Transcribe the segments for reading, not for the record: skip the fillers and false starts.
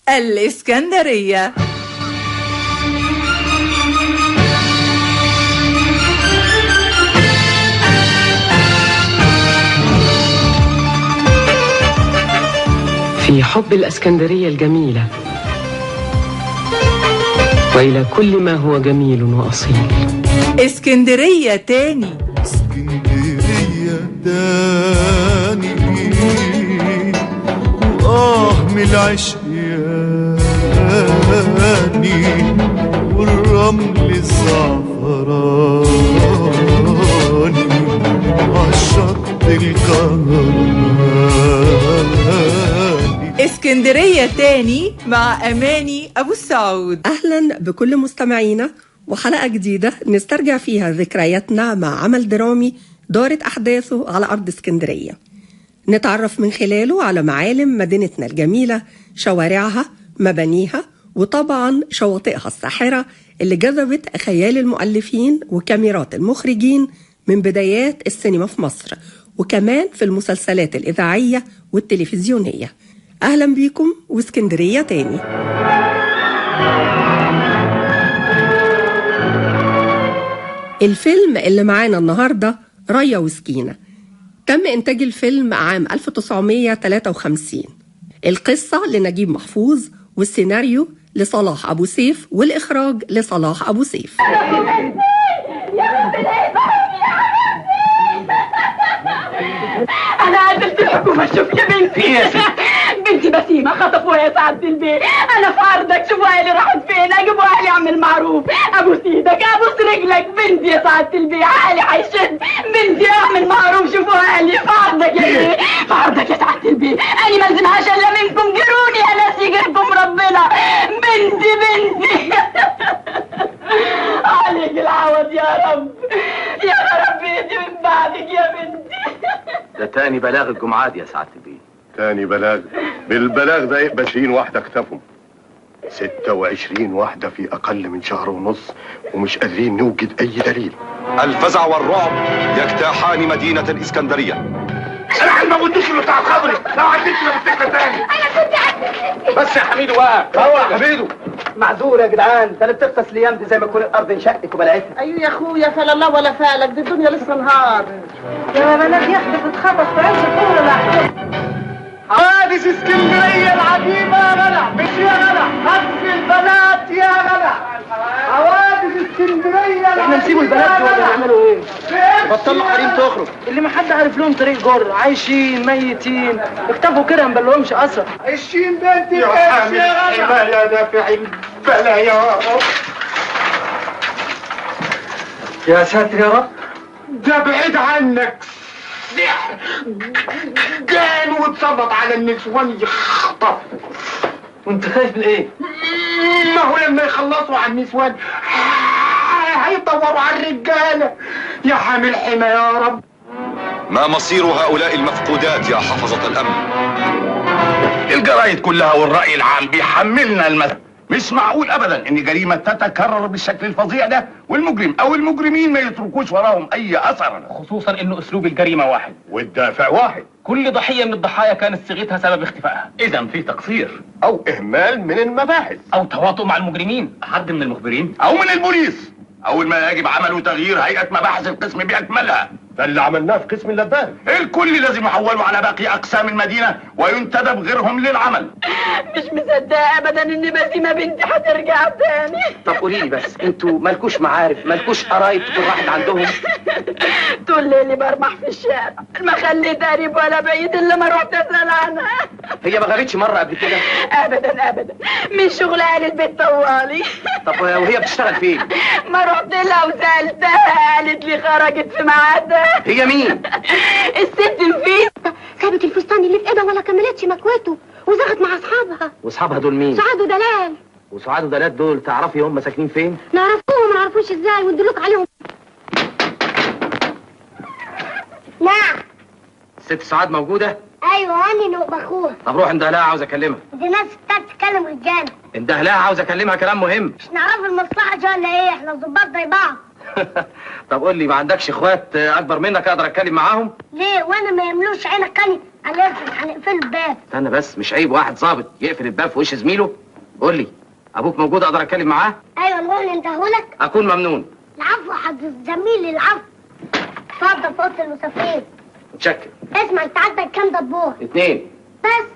الإسكندرية. في حب الإسكندرية الجميلة وإلى كل ما هو جميل وأصيل. اسكندرية تاني، اسكندرية تاني، وآه من العشق ياني والرمل الزعفراني عالشط الكهرباني. اسكندرية تاني مع أماني أبو السعود. أهلا بكل مستمعينا وحلقة جديدة نسترجع فيها ذكرياتنا مع عمل درامي دارت أحداثه على أرض اسكندرية، نتعرف من خلاله على معالم مدينتنا الجميلة، شوارعها، مبانيها، وطبعا شواطئها الساحرة اللي جذبت خيال المؤلفين وكاميرات المخرجين من بدايات السينما في مصر، وكمان في المسلسلات الإذاعية والتلفزيونية. أهلا بيكم واسكندرية تاني. الفيلم اللي معانا النهاردة ريا وسكينة. تم إنتاج الفيلم عام 1953. القصة لنجيب محفوظ، والسيناريو لصلاح أبو سيف، والإخراج لصلاح أبو سيف. أنا عدلت الحكومة. شوف يا بنتي، بنتي بسيمة خطفوها يا سعادة البيه. أنا في عرضك، شوفوا أهلي راحت فين، أجيبوا أهلي أعمل معروف. أبوس إيدك، أبوس رجلك، بنتي يا سعادة البيه عقلي هيشد. بنتي أعمل معروف، شوفوا أهلي في عرضك يا بيه، في عرضك يا سعادة البيه. أنا ما لزمهاش إلا منكم، جروني يا ناس يجيركم ربنا. بنتي بنتي عليك العوض يا رب، يا رب بيتي من بعدك يا بنتي. ده تاني بلاغ الجمعة دي يا سعادة البيه. تاني بلاغ؟ بالبلاغ ده يبقى 20 واحدة اختفوا. 26 واحدة في أقل من شهر ونص، ومش قادرين نوجد أي دليل. الفزع والرعب يجتاحان مدينة الإسكندرية. أنا ما قلتوش اللي بتاع خبري، لو عديت ما بتكلم تاني. أنا كنت عديت بس يا حميدو بقى. هو يا حميدو معذور يا جدعان، ده انا بتغطس الايام دي زي ما تكون الارض انشقت وبلعتنا. ايوه يا اخويا، فلا الله ولا فالك، دي الدنيا لسه نهار. يا بنات يحدث اتخطف في عز الظهر لحظة. حوادث اسكندرية العجيبة يا غلا، مش يا غلا، خطف البنات يا غلا. حوادث اسكندرية العجيبة. احنا نسيبوا البنات ولا نعملوا ايه؟ بطلوا حريم تخرج، اللي ما حد عارف لهم طريق جر، عايشين ميتين، اختفوا كده ما بلهمش اثر. 20 بنت يا غلا يا دافع البلا يا رب. يا ساتر يا رب، ده بعيد عنك سحر جان واتسلط على النسوان يخطف. وانت خايف من ايه؟ ما هو لما يخلصوا على النسوان هيطوروا على الرجالة. يا حامل حمى يا رب. ما مصير هؤلاء المفقودات يا حفظة الأمن؟ الجرايد كلها والرأي العام بيحملنا المثل. مش معقول ابدا ان جريمة تتكرر بالشكل الفظيع ده، والمجرم او المجرمين ما يتركوش وراهم اي اثر، خصوصا ان اسلوب الجريمة واحد والدافع واحد. كل ضحية من الضحايا كانت صيغتها سبب اختفائها. اذا في تقصير او اهمال من المباحث او تواطؤ مع المجرمين، حد من المخبرين او من البوليس. اول ما يجب عمله تغيير هيئة مباحث القسم باكملها. ده اللي عملناه في قسم اللبان. الكل لازم يحولوا على باقي اقسام المدينة وينتدب غيرهم للعمل. مش مصدقه ابدا ان بسيمه بنتي هترجع تاني. طب قولي لي بس، انتوا مالكوش معارف، مالكوش قرايب تكون راحت عندهم؟ طول ليلي برمح في الشارع، ما خليت قريب ولا بعيد الا ما رحت اسال عنها. هي ما غابتش مرة قبل كده؟ ابدا ابدا، من شغل اهل البيت طوالي. طب وهي بتشتغل فين؟ ما رحت لها وسالتها، قالت لي خرجت في ميعادها. هي مين؟ الست نفيسة. سابت الفستان اللي في ايدها ولا كملتش مكوته وزغت مع اصحابها. واصحابها دول مين؟ سعاد ودلال. وسعاد ودلال دول تعرفي هم ساكنين فين؟ نعرفوهم ما نعرفوش ازاي وندلوك عليهم. نعم. الست سعاد موجودة؟ ايوه انا نوب اخوها. طب روح عند اهلها عاوز اكلمها. دي ناس ستات تتكلم رجاله. عند اهلها عاوز اكلمها كلام مهم. مش نعرف المصلحة دي ولا ايه؟ احنا الظباط زي بعض. طب قول لي، ما عندكش اخوات اكبر منك اقدر اتكلم معاهم؟ ليه وانا ما يملوش عينك؟ كاني هنقفل الباب. استنى بس، مش عيب واحد ظابط يقفل الباب في وش زميله؟ قول لي، ابوك موجود اقدر اتكلم معاه؟ ايوه، نروح نندهولك. اكون ممنون. العفو حضرة زميلي، العفو. اتفضل في اوضة المسافرين. متشكر. اسمع، انت عندك كام دبور؟ 2 بس.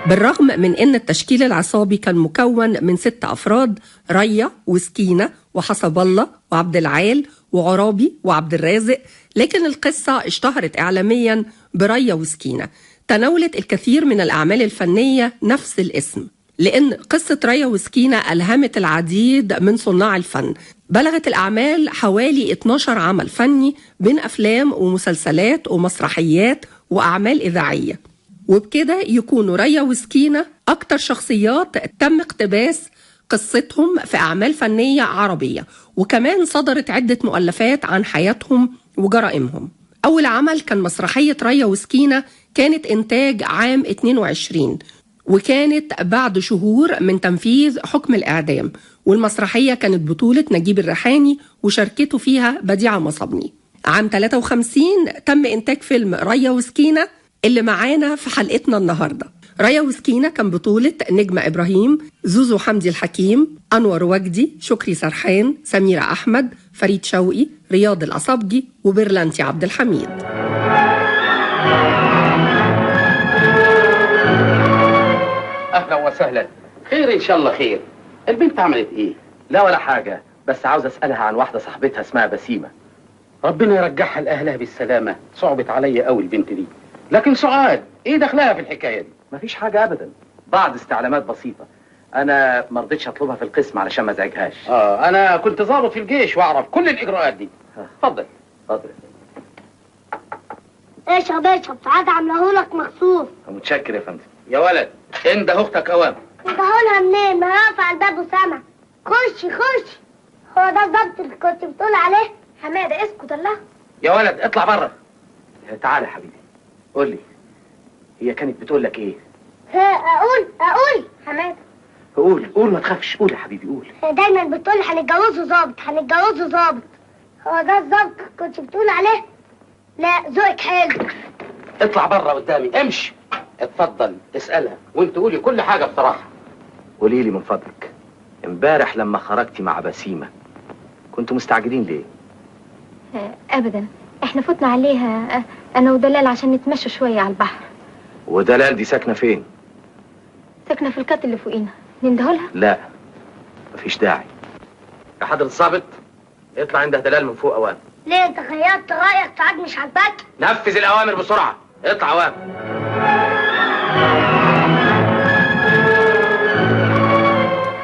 بالرغم من أن التشكيل العصابي كان مكون من 6 أفراد، ريا وسكينة وحسب الله وعبد العال وعرابي وعبد الرازق، لكن القصة اشتهرت إعلاميا بريا وسكينة. تناولت الكثير من الأعمال الفنية نفس الاسم، لأن قصة ريا وسكينة ألهمت العديد من صناع الفن. بلغت الأعمال حوالي 12 عمل فني بين أفلام ومسلسلات ومسرحيات وأعمال إذاعية، وبكده يكونوا ريا وسكينة أكتر شخصيات تم اقتباس قصتهم في أعمال فنية عربية، وكمان صدرت عدة مؤلفات عن حياتهم وجرائمهم. أول عمل كان مسرحية ريا وسكينة، كانت إنتاج عام 22، وكانت بعد شهور من تنفيذ حكم الإعدام، والمسرحية كانت بطولة نجيب الريحاني وشاركته فيها بديعة مصبني. عام 53 تم إنتاج فيلم ريا وسكينة اللي معانا في حلقتنا النهاردة. ريا وسكينة كان بطولة نجمة إبراهيم، زوزو حمدي الحكيم، أنور وجدي، شكري سرحان، سميرة أحمد، فريد شوقي، رياض الأصابجي، وبرلانتي عبد الحميد. أهلا وسهلا، خير إن شاء الله خير. البنت عملت إيه؟ لا ولا حاجة، بس عاوز أسألها عن واحدة صاحبتها اسمها بسيمة. ربنا يرجعها لأهلها بالسلامة، صعبت عليا قوي البنت دي. لكن سعاد ايه دخلها في الحكاية دي؟ مفيش حاجة ابدا، بعض استعلامات بسيطة. انا ما رضيتش اطلبها في القسم علشان ما ازعجهاش. انا كنت ضابط في الجيش واعرف كل الاجراءات دي. اتفضل اتفضل. اشرب اشرب، سعاد عاملهولك مخصوص. متشكر يا فندم. يا ولد انده اختك اوام. اندهولها منين؟ ما واقفة على الباب وسامع. خش خش، هو ده الضبط اللي كنت بتقول عليه؟ حمادة اسكت الله. يا ولد اطلع بره. تعالى يا حبيبي، قول لي، هي كانت بتقول لك ايه؟ اقول حمادة. قول قول، ما تخافش، قول يا حبيبي قول. دايما بتقول هنتجوزه ظابط، هنتجوزه ظابط. هو ده الظابط كنت بتقول عليه؟ لا ذوقك حلو. اطلع بره قدامي، امشي. اتفضل اسالها وانت قولي كل حاجة بصراحة. قولي لي من فضلك، امبارح لما خرجتي مع بسيمه كنتوا مستعجلين ليه؟ ابدا، احنا فتنا عليها انا ودلال عشان نتمشى شوية على البحر. ودلال دي ساكنة فين؟ ساكنة في الكات اللي فوقينا. نندهولها؟ لا مفيش داعي. يا حضرة الظابط اطلع عندها دلال من فوق اوام. ليه انت غيرت رايك؟ سعاد مش عاجباك؟ نفذ الاوامر بسرعة، اطلع اوام.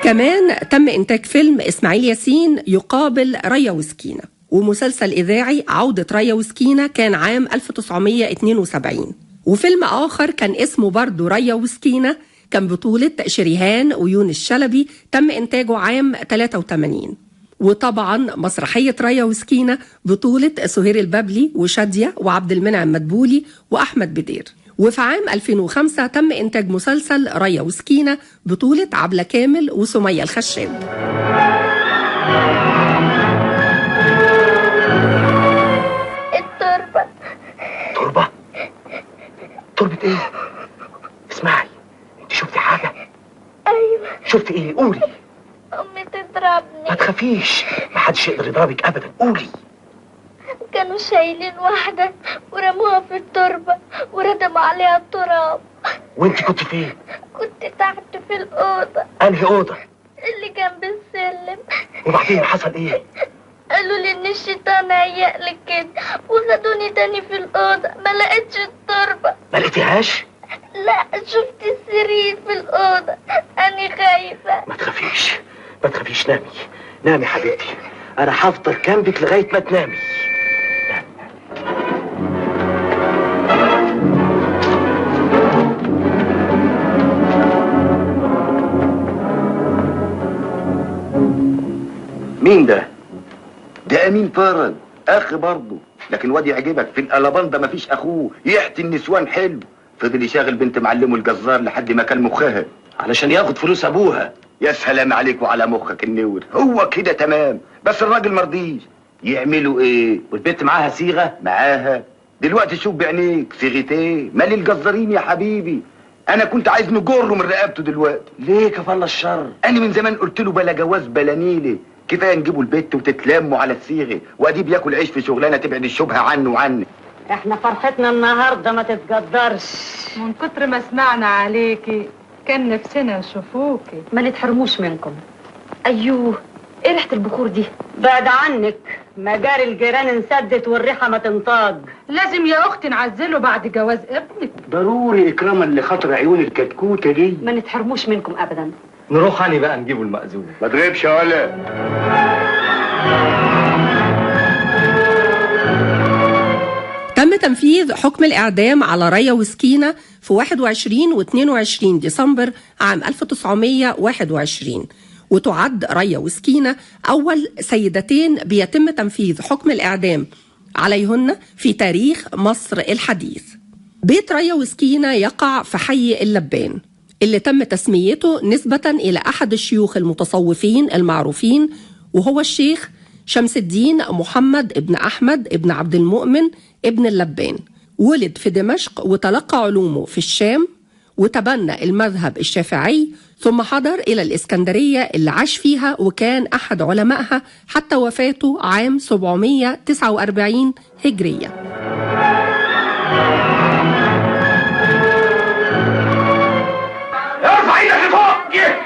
كمان تم انتاج فيلم اسماعيل ياسين يقابل ريا وسكينة، ومسلسل إذاعي عودة ريا وسكينة كان عام 1972، وفيلم آخر كان اسمه برضو ريا وسكينة كان بطولة شريهان ويونس شلبي، تم إنتاجه عام 83. وطبعا مسرحية ريا وسكينة بطولة سهير البابلي وشادية وعبد المنعم مدبولي وأحمد بدير. وفي عام 2005 تم إنتاج مسلسل ريا وسكينة بطولة عبلة كامل وسمية الخشاب. التربة. تربة؟ تربة ايه؟ اسمعي، انت شفتي حاجة؟ ايوه. شفتي ايه؟ قولي. امي تضربني. ما تخافيش، محدش يقدر يضربك ابدا، قولي. كانوا شايلين واحدة ورموها في التربة وردموا عليها التراب. وانت كنت فين؟ كنت تحت في الأوضة. انهي أوضة؟ اللي جنب السلم. وبعدين حصل ايه؟ قالوا لي ان الشيطان هيقلك كده وخدوني تاني في الأوضة، ما لقيتش التربة. ما لقيتيهاش؟ لا، شفت السرير في الأوضة. أنا خايفة. ما تخافيش ما تخافيش، نامي نامي حبيبتي، أنا هفضل جنبك لغاية ما تنامي. مين ده؟ ده أمين فرج، أخ برضه، لكن واد يعجبك في القلبان ده مفيش أخوه، يحتي النسوان حلو، فضل يشاغل بنت معلمه الجزار لحد ما كان مخها. علشان ياخد فلوس ابوها. يا سلام عليك وعلى مخك النور، هو كده تمام، بس الراجل مرضيش. يعملوا ايه؟ والبنت معاها صيغة؟ معاها دلوقتي، شوف بعينيك صيغتين. مال الجزارين يا حبيبي، انا كنت عايز نجره من رقبته دلوقتي. ليه كفى الله الشر؟ انا من زمان قلت له بلا جواز بلا نيله، كفاية نجيبوا البت وتتلموا على الصيغة، وادي بياكل عيش في شغلانة تبعد الشبهة عنه وعنك. احنا فرحتنا النهارده ما تتقدرش، من كتر ما سمعنا عليكي كان نفسنا نشوفوكي. ما نتحرموش منكم. ايوه، ايه ريحه البخور دي؟ بعد عنك، مجاري الجيران انسدت والريحه ما تنطاق. لازم يا اختي نعزله بعد جواز ابنك. ضروري اكراما لخاطر عيون الكتكوته دي. ما نتحرموش منكم ابدا. نروح عني بقى نجيبه المأذون. ما تغيبش يا ولا. تم تنفيذ حكم الإعدام على ريا وسكينة في 21 و 22 ديسمبر عام 1921، وتعد ريا وسكينة أول سيدتين بيتم تنفيذ حكم الإعدام عليهن في تاريخ مصر الحديث. بيت ريا وسكينة يقع في حي اللبان، اللي تم تسميته نسبة إلى أحد الشيوخ المتصوفين المعروفين، وهو الشيخ شمس الدين محمد ابن أحمد ابن عبد المؤمن ابن اللبان. ولد في دمشق وتلقى علومه في الشام، وتبنى المذهب الشافعي، ثم حضر إلى الإسكندرية اللي عاش فيها وكان أحد علمائها حتى وفاته عام 749 هجرية. ارفع ايدك لفوق.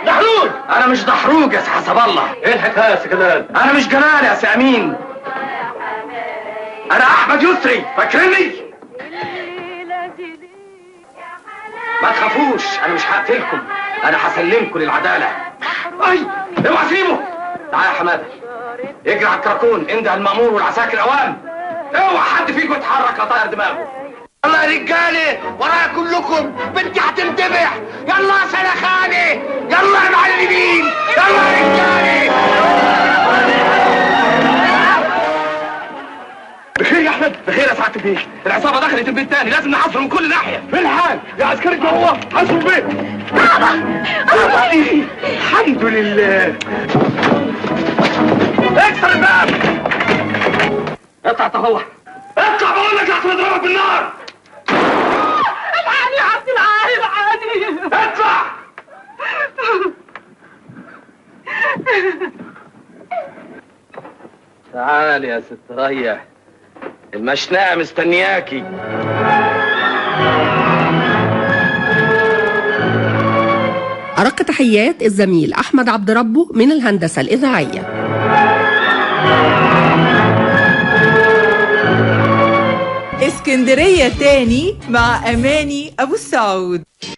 دحروج. انا مش دحروج يا حسب الله. ايه الحكاية يا سي جلال؟ انا مش جلال يا سي امين، انا احمد يسري، فاكرني؟ ما تخافوش، انا مش هقتلكم، انا هسلمكم للعدالة. اي اوعى سيبه. تعالى يا حمادة، اجري على الكراكون، انده المأمور والعساكر اوام. اوعى حد فيكم يتحرك لطاير دماغه. يلا يا رجاله، ورايا كلكم، بنتي هتنذبح. يلا يا سلخانه، يلا يا معلمين، يلا يا رجاله. بخير يا احمد؟ بخير يا سعادة البيت. العصابة دخلت البيت تاني، لازم نحاصره من كل ناحية. في الحال يا عسكري جوه، حاصروا البيت. بابا الحمد لله. اكسر الباب. اطلع طهوه، اطلع بقول لك لحسن اضربك بالنار. الحقني يا عبد العال، الحقني. اطلع. تعالي يا ست ريا، المشنقة مستنياكي. أرق تحيات الزميل أحمد عبد ربه من الهندسة الإذاعية. اسكندرية تاني مع أماني أبو السعود.